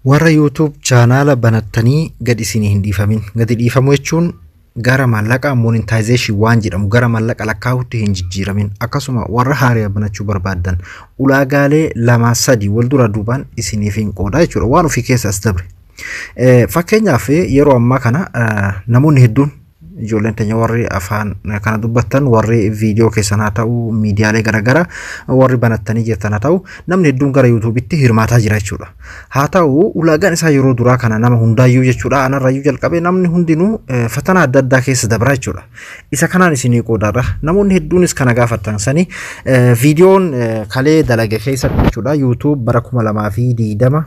Warra YouTube chaanaala banattanii gadi isinii hin dhiifamin. Gadi dhiifamuu jechuun gara maallaqa monetization waan jedhamu gara maallaqa lakkaa'utti hin jijjiiramin. Akkasuma warra haaraa banachuu barbaaddan ulaagaalee lama sadi wal dura duubaan isiniif hin qooda jechuudha. Waan ofii keessa as dabre. Fakkeenyaaf, yeroo ammaa kana namoonni hedduun, ijoolleen teenya warri afaan kana dubbattan, warri viidiyoo keessan haa ta'u, miidiyaalee garaagaraa warri banattanii jirtan haa ta'u, namni hedduun gara YouTubeitti hirmaataa jira jechuudha. Haa ta'u, ulaagaan isaa yeroo duraa kana nama hundaayyuu jechuudha, anarrayyuu jalqabee namni hundinuu fatanaa adda addaa keessa dabra jechuudha. Isa kanaan isinii qoodarra namoonni hedduunis kana gaafattan sanii viidiyoon kalee dalage keessatti jechuudha. YouTube bara 2020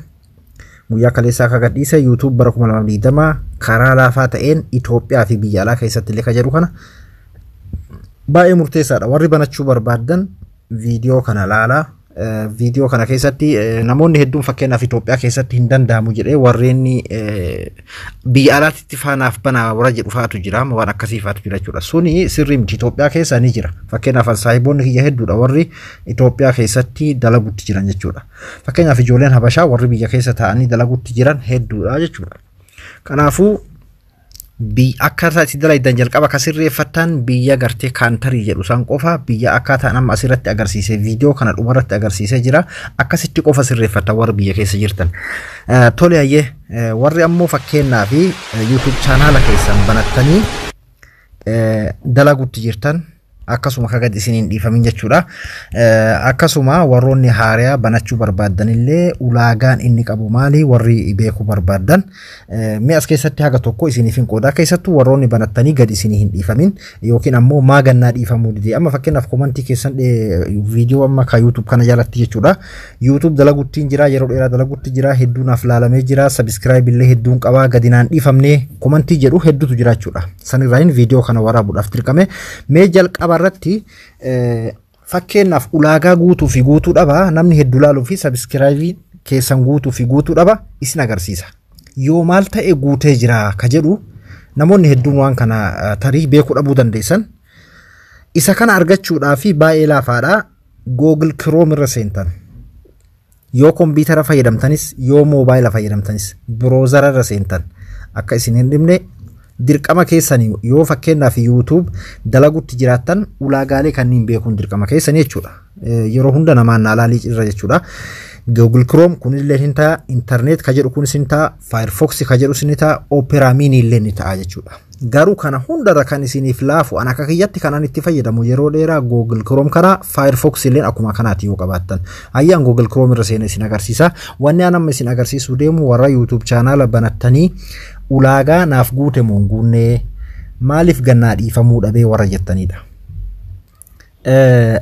guyyaa kaleessaa akka gadhiise, YouTube bara 2020 karaa laafaa ta'een Itoophiyaa fi biyya alaa keessatti illee ka jedhu kana baay'ee murteessaadha. Warri banachuu barbaaddan viidiyoo kana laalaa. Viidiyoo kana keessatti namoonni hedduun fakkeenyaaf Itoophiyaa keessatti hin danda'amu jedhee warreen biyya alaatti faanaaf banaa warra jedhu fa'aatu jira, waan akkasii fa'aatu jira jechuudha. Suni sirrii miti, Itoophiyaa keessa ni jira. Fakkeenyaaf, saahiboonni kiyya hedduudha warri Itoophiyaa keessatti dalagutti jiran jechuudha. Fakkeenyaaf, ijoolleen Habashaa warri biyya keessa taa'anii dalagutti jiran hedduudha jechuudha. Kanaafuu akkaataa itti dalagdan jalqaba akka sirreeffattan biyya gartee country jedhu san qofa, biyya akkaataan amma asirratti agarsiise, viidiyoo kana dhumarratti agarsiisee jira, akkasitti qofa sirreeffattan warri biyya keessa jirtan. Tole, ayyee, warri ammoo fakkeenyaa fi YouTube chaanaala keessan banattanii dalagutti jirtan akkasuma akka gadi isiniin dhiifamin jechuudha. Akkasuma warroonni haaraa banachuu barbaaddanillee ulaagaan inni qabu maali warri beekuu barbaaddan mi'a as keessatti haga tokko isiniif hin qooda. Keessattuu warroonni banattanii gadi isinii hin dhiifamin yookiin ammoo maa gannaa dhiifamuu dide, amma fakkeenyaaf commentii keessan viidiyoo amma ka YouTube kana jalatti jechuudha. YouTube dalaguttiin jira, yeroo dheeraa dalagutti jira, hedduu naaf laalamee jira, subscribe illee hedduun qabaa, gadi naan dhiifamne commentii jedhu hedduutu jira jechuudha. Sanirraayin viidiyoo kana waraabuudhaaf dirqame. Mee jalqaba irratti fakkeenyaaf ulaagaa guutuu fi guutuu dhaba, namni hedduu laaluu fi subscribe keessan guutuu fi guutuu dhaba isin agarsiisa. Yoo maal ta'e guutee jira ka jedhu namoonni hedduun waan kana tarii beekuu dhabuu dandeessan. Isa kana argachuudhaaf baay'ee laafaadha. Google Chrome irra seentan. Yoo kompiitara fayyadamtanis, yoo moobaayila fayyadamtanis, browsera irra seentan. Akka isin hin dhibne, dirqama keessanii yoo fakkeenyaaf YouTube dalagutti jiraattan ulaagaalee kanneen beekuun dirqama keessanii jechuudha. Yeroo hunda namaan naalaalii irra jechuudha. Google Chrome kunillee ni ta'a, internet ka jedhu kunis ni ta'a, Firefox ka jedhus ni ta'a, Opera Mini illee ni ta'a jechuudha. Garuu kana hundarra kan isiniif laafu, an akka kiyyatti kan an itti fayyadamu yeroo dheeraa Google Chrome kana, Firefox illee akkuma kanaati yoo qabaattan. Ayyaan Google Chrome irra seenee isin agarsiisa. Wanni an amma isin agarsiisuu deemu warra YouTube chaanaala banattanii ulaagaa naaf guute moo hin guunnee, maaliif gannaa dhiifamuu dhabee warra jettanidha.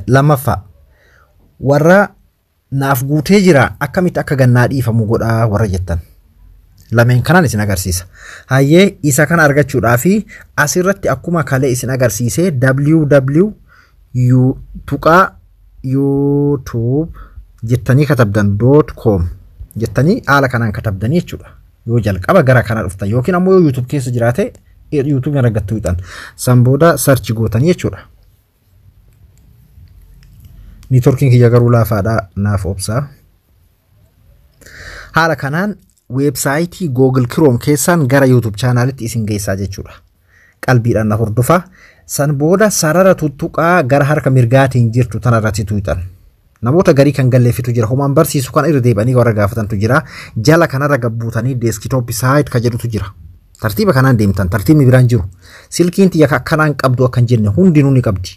Lammaffaa, warra naaf guutee jira, akkamitti akka gannaa dhiifamu godhaa warra jettan. Lameen kanaan isin agarsiisa. Hayyee, isa kana argachuudhaaf asirratti akkuma kalee isin agarsiise www tuqaa youtube jettanii katabdan, .com jettanii haala kanaan katabdanii jechuudha. Yoo jalqaba gara kana dhuftan yookiin ammoo yoo YouTube keessa jiraate YouTube argattu hidhan. San booda search gootanii jechuudha. Networkiin kiyya garuu laafaadha, naaf obsaa. Haala kanaan weebsaayitii Google Chrome keessaan gara YouTube chaanaalitti isin geessaa jechuudha. Qalbiidhaan na hordofaa. San booda sarara tuttuqaa gara harka mirgaatiin jirtu tanarratti tuuxan. Namoota garii kan galleeffitu jira. Homaan barsiisu kan irra deebi'anii warra gaafatantu jira. Jala kanarra gabbuutanii desktop site ka jedhutu jira. Tartiiba kanaan deemtan, tartiibni biraan jiru. Silkiin tiyya akkanaan qabdu akkan jenne, hundinuu ni qabdi.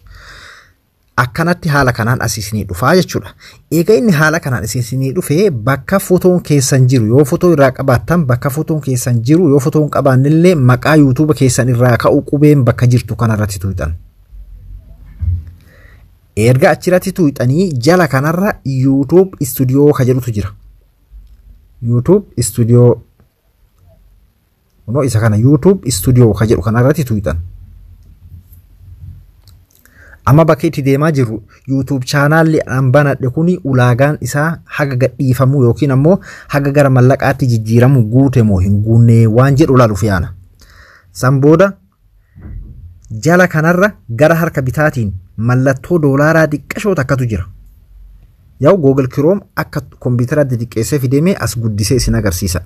Akkanatti haala kanaan as isinii dhufaa jechuudha. Egaa inni haala kanaan isinii dhufee bakka fotoon keessan jiru, yoo fotoo irraa qabaattan bakka fotoon keessan jiru, yoo fotoon qabaannillee maqaa YouTube keessan irraa ka'u qubeen bakka jirtu kanarratti tuuxan. Erga achirratti tuuxanii jala kanarra YouTube Studio ka jedhutu jira. YouTube Studio, kunoo isa kana, YouTube Studio ka jedhu kanarratti tuuxan. Amma bakka itti deemaa jirru YouTube chaanaalli an banadhe kuni ulaagaan isaa haga gadhiifamuu yookiin ammoo haga gara mallaqaatti jijjiiramu guute moo hin guunne waan jedhu ilaaluuf yaana. San booda jala kanarra gara harka bitaatiin mallattoo doolaaraa xiqqashoo takkatu jira. Yaa'u Google Chrome akka kompiitara xixiqqeessee fidemee as guddisee isin agarsiisa.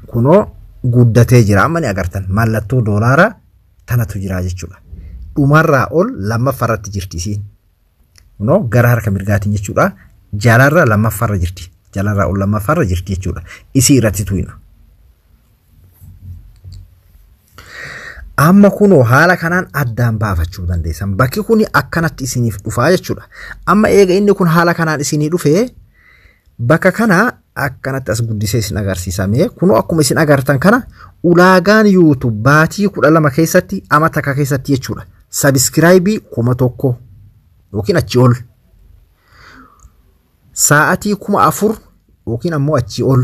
Kunoo guddatee jira, amma ni agartan, mallattoo doolaaraa tanatu jira jechuudha. Dhumarraa ol lammaffaarratti jirti isiin. Kunoo gara harka mirgaatiin jechuudha. Jalarra lammaffaarra jirti. Jalarraa ol lammaffaarra jirti jechuudha. Isii irratti tuyna. Amma kunoo haala kanaan addaan baafachuu dandeessan. Bakki kun akkanatti isiniif dhufaa jechuudha. Amma eega inni kun haala kanaan isinii dhufee, bakka kana akkanatti as guddisee isin agarsiisamee, kunoo akkuma isin agartan kana ulaagaan YouTube baatii 12 keessatti, ama takka keessatti jechuudha. Subscribe 1000 yookiin achi ol. Sa'aatii 4000 yookiin ammoo achi ol.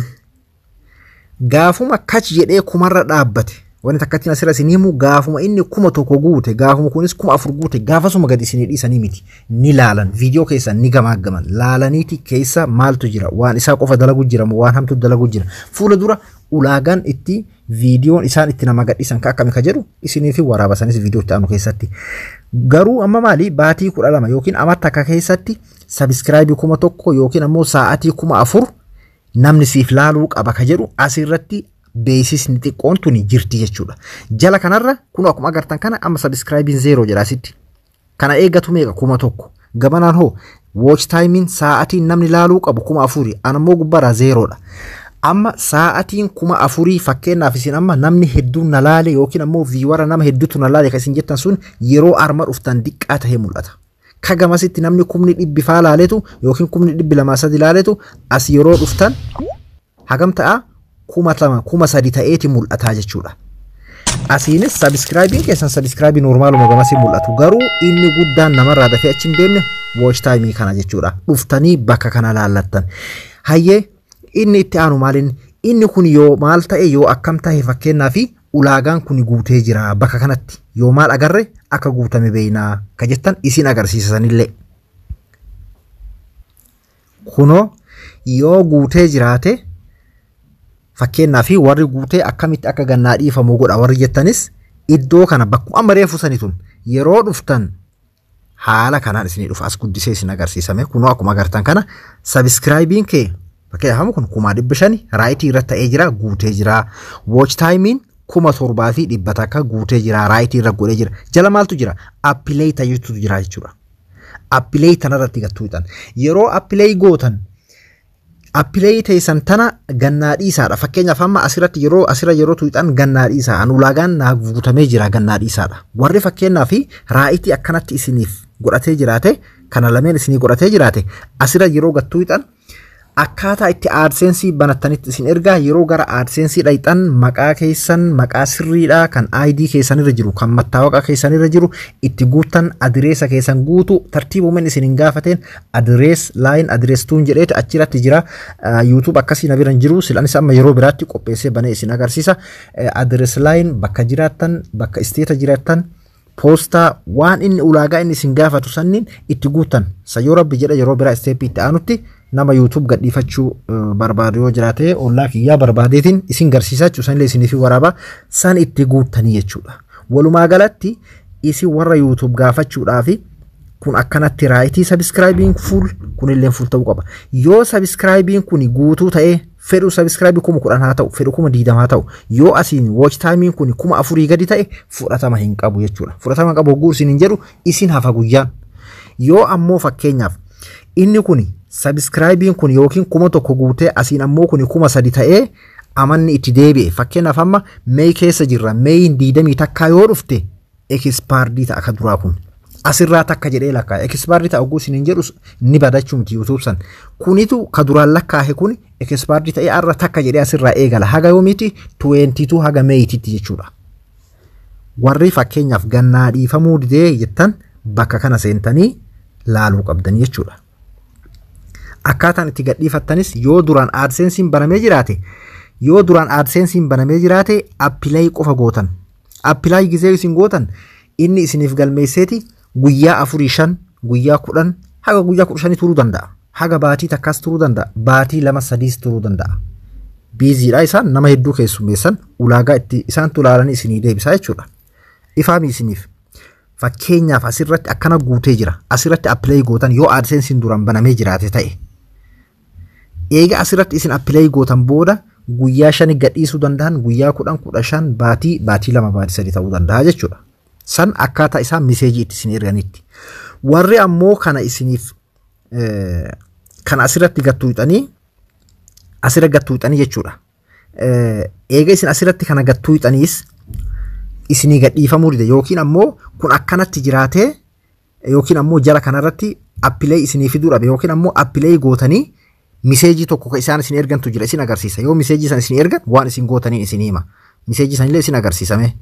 Gaafuma kach jedhee kumarra dhaabbate. Wanni takkattiin asirra isin himu, gaafuma inni 1000 guute, gaafuma kunis 4000 guute, gaafasuma gadi isinii dhiisanii miti. Ni laalan, viidiyoo keessan ni gamaaggaman. Laalaniiti keessa maaltu jira, waan isaa qofa dalagu jira moo waan hamtu dalagu jira. Fuula dura ulaagaan itti viidiyoon isaan itti nama gadhiisan ka akkami ka jedhu isinii fi waraaba sanis viidiyoo itti aanu keessatti. Garuu amma maali, baatii 12 yookiin amma takka keessatti subscribe 1000 yookiin ammoo sa'aatii 4000 namni siif laaluu qaba ka jedhu asirratti beeksisni xiqqoon tuni jirti jechuudha. Jala kanarra kun akkuma agartan kana amma subscribeiin 0 jedha asitti. Kana eeggatu meeqa? 1000. Gamanaan hoo watch timeiin, sa'aatiin namni laaluu qabu 4000, anammoo gubbaarraa 0dha. Amma sa'aatiin 4000, fakkeenyaaf isin amma namni hedduun na laale yookiin ammoo viewer nama hedduutu na laale kan isin jettan sun yeroo arma dhuftan diqqaa tahee mul'ata. Ka gamasitti namni kumni dhibbi faa laaletu yookiin kumni dhibbi lamaa sadi laaletu as yeroo dhuftan hagam ta'a? 2000, 3000 ta'eeti mul'ataa jechuudha. Asiinis subscribeiin keessan subscribe normaluma gamasii mul'atu, garuu inni guddaan namarraa dafee achi hin deemne watch time kana jechuudha. Dhuftanii bakka kana laallattan. Hayyee, inni itti aanu maaliin? Inni kun yoo maal ta'e, yoo akkam ta'e, fakkeenyaa fi ulaagaan kun guutee jira, bakka kanatti yoo maal agarre akka guutame beeynaa ka jettan isin agarsiisanillee. Kunoo yoo guutee jiraate, fakkeenyaa fi warri guutee akkamitti akka gannaa dhiifamu godha warri jettanis, iddoo kana bakkuma amma reefu sani tun yeroo dhuftan haala kanaan isinii dhufa. As guddisee isin agarsiisame. Kunoo akkuma agartan kana subscribeiin kee fakkeenyaaf kun 500,000 right irra ta'ee jira, guutee jira. Watch timeiin 7100 guutee jira, right irra godhee jira. Jala maaltu jira? Apply tajaajiltu jira jechuudha. Apply tanarratti gattuudhaan yeroo apply gootan, apply teessan tana gannaa dhiisaadha. Fakkeenyaaf amma asirratti yeroo asirra yeroo tuuxan gannaa dhiisaa. An ulaagaan naa guutamee jira, gannaa dhiisaadha. Warri fakkeenyaaf right akkanatti isiniif godhatee jiraate, kana lameen isinii godhatee jiraate, asirra yeroo gattuuxan akkaataa itti AdSense banattanitti isin ergaa. Yeroo gara AdSense dhayxan maqaa keessan, maqaa sirriidha kan ID keessanirra jiru, kan mattaawaqa keessanirra jiru itti guuttan, adireessa keessan guutu tartiibumin isin hin gaafateen address line, address tuun jedheeti achirratti jira. YouTube akkasii na bira hin jiru, silanis amma yeroo biraatti qopheessee banee isin agarsiisa. Address line, bakka jiraattan, bakka state jiraattan, poostaa, waan inni ulaagaa inni isin gaafatu sanniin itti guuttan. Sayyoo rabbi jedha, yeroo biraa step itti aanutti nama YouTube gadhiifachuu barbaadu yoo jiraate ollaa kiyyaa barbaadeetiin isin garsiisaa jechuudha. Sanillee isiniif waraabaa san itti guuttanii jechuudha. Walumaa galatti isin warra YouTube gaafachuudhaafi kun akkanatti right, subscribeiin full, kunillee full ta'uu qaba. Yoo subscribeiin kun guutuu ta'ee, fedhu subscribe 10,000 haa ta'u, fedhu 20,000 haa ta'u, yoo asiin watch timeiin kun 4000 gadi ta'e fudhatama hin qabu jechuudha. Fudhatama hin qabu hogguu isin hin jedhu, isin hafa guyyaan. Yoo ammoo fakkeenyaaf inni kun subscribeiin kun yookiin 1000 guutee asiin ammoo kun 3000 ta'ee amanni itti deebi'e, fakkeenyaaf amma May keessa jirra, Mayin 21 yoo dhufte expired ta'a akka duraa kun. Asirraa takka jedhee lakkaa expired ta'a hogguu isin hin jedhu, ni badachuu miti. YouTube san kunitu ka duraan lakkaahe kun expired ta'ee arra takka jedhee asirraa eegala. Haga yoomiiti? 22 haga Mayititti jechuudha. Warri fakkeenyaaf gannaa dhiifamuu didee jettan bakka kana seentanii laaluu qabdan jechuudha. Akkaataan itti gadhiifattanis yoo duraan AdSensiin banamee jiraate, yoo duraan AdSensiin banamee jiraate apply qofa gootan. Apply gizee isin gootan inni isiniif galmeesseeti guyyaa 4, 5, guyyaa 10, haga guyyaa 15 turuu danda'a. Haga baatii takkaas turuu danda'a. Baatii 2, 3s turuu danda'a. Busydha, isaan nama hedduu keessummeessan, ulaagaa itti isaan tulaalanii isinii deebisaa jechuudha. Ifaami isiniif. Fakkeenyaaf asirratti akkana guutee jira. Asirratti apply gootan yoo AdSense duraan banamee jiraate ta'e. Eega asirratti isin apply gootan booda guyyaa 5 gadhiisuu danda'an, guyyaa 10, 15, baatii, baatii 2, baatii 3 ta'uu danda'a jechuudha. San akkaataa isaan message itti isin erganitti. Warri ammoo kana isiniif kana asirratti gattuuxanii, asirra gattuuxanii jechuudha. Eega isin asirratti kana gattuuxaniis isinii gadhiifamuu dide, yookiin ammoo kun akkanatti jiraatee, yookiin ammoo jala kanarratti apply isinii fiduu dhabe, yookiin ammoo apply gootanii message tokko kan isaan isin ergantu jira, isin agarsiisa. Yoo message san isin ergan waan isin gootaniin isin hima. Message sanillee isin agarsiisame.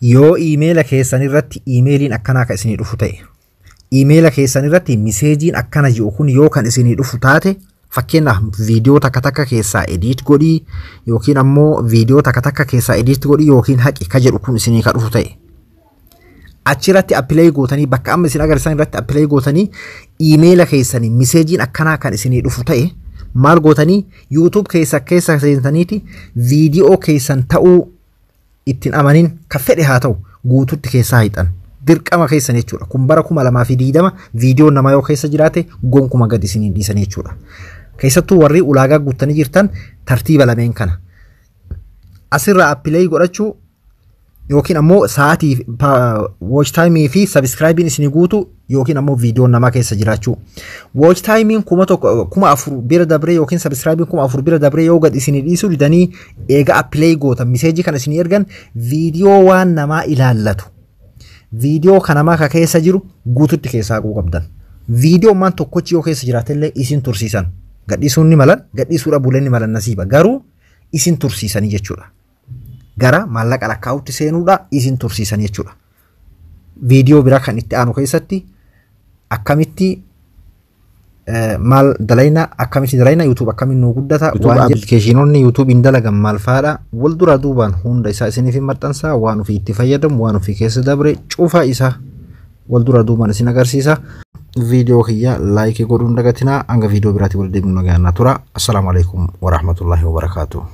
Yoo iimeela keessan irratti iimeeliin akkanaa kan isinii dhufu ta'e, iimeela keessan irratti messageiin akkana jiru kun yoo kan isinii dhufu taate, fakkeenyaaf viidiyoo takka takka keessaa edit godhii, yookiin ammoo viidiyoo takka takka keessaa edit godhii yookiin haqi ka jedhu kun isinii ka dhufu ta'e, achirratti apply gootanii, bakka amma isin agarsiisan irratti apply gootanii, iimeela keessanii messageiin akkanaa kan isinii dhufu ta'e, maal gootanii? YouTube keessa keessa seentaniiti viidiyoo keessan ta'uu ittiin amanin ka fedhe haa ta'u guututti keessaa hiixan. Dirqama keessan jechuudha. Kun bara 2020 viidiyoon namaa yoo keessa jiraate gonkuma gadi isiniin dhiisan jechuudha. Keessattuu warri ulaagaa guuttanii jirtan tartiiba lameen kana. Asirraa apply godhachuu yookiin ammoo sa'aatii watch time fi subscribeiin isinii guutu, yookiin ammoo viidiyoon namaa keessa jiraachuu. Watch timeiin 1000, 4000 bira dabree yookiin subscribeiin 4000 bira dabree yoo gad isinii dhiisuu didanii, eega apply gootan message kana isinii ergan, viidiyoo waan namaa ilaallatu, viidiyoo kanamaa ka keessa jiru guututti keessaa haquu qabdan. Viidiyoo maan tokkochi yoo keessa jiraatellee isin tursiisan. Gadhiisuun ni malan, gadhiisuu dhabuuleen ni malan, nasiiba. Garuu isin tursiisanii jechuudha. Gara maallaqa lakkaa'utti seenuudha isin tursiisan jechuudha. Viidiyoo biraa kan itti aanu keessatti akkamitti maal dalayna, akkamitti dalayna, YouTube akkamitti nuu guddata, waan applicationoonni YouTube hin dalagan maal fa'aadha, wal duraa duubaan hunda isaa isiniif hin maxxansa. Waan ofii itti fayyadamu, waan ofii keessa dabre cufa isaa wal duraa duubaan isin agarsiisa. Viidiyoo kiyya like godhuun dagatinaa. Hanga viidiyoo biraatti wal deemnu nagaan tura. Assalaamu alaikum warahmatullaahi wabarakaatuh.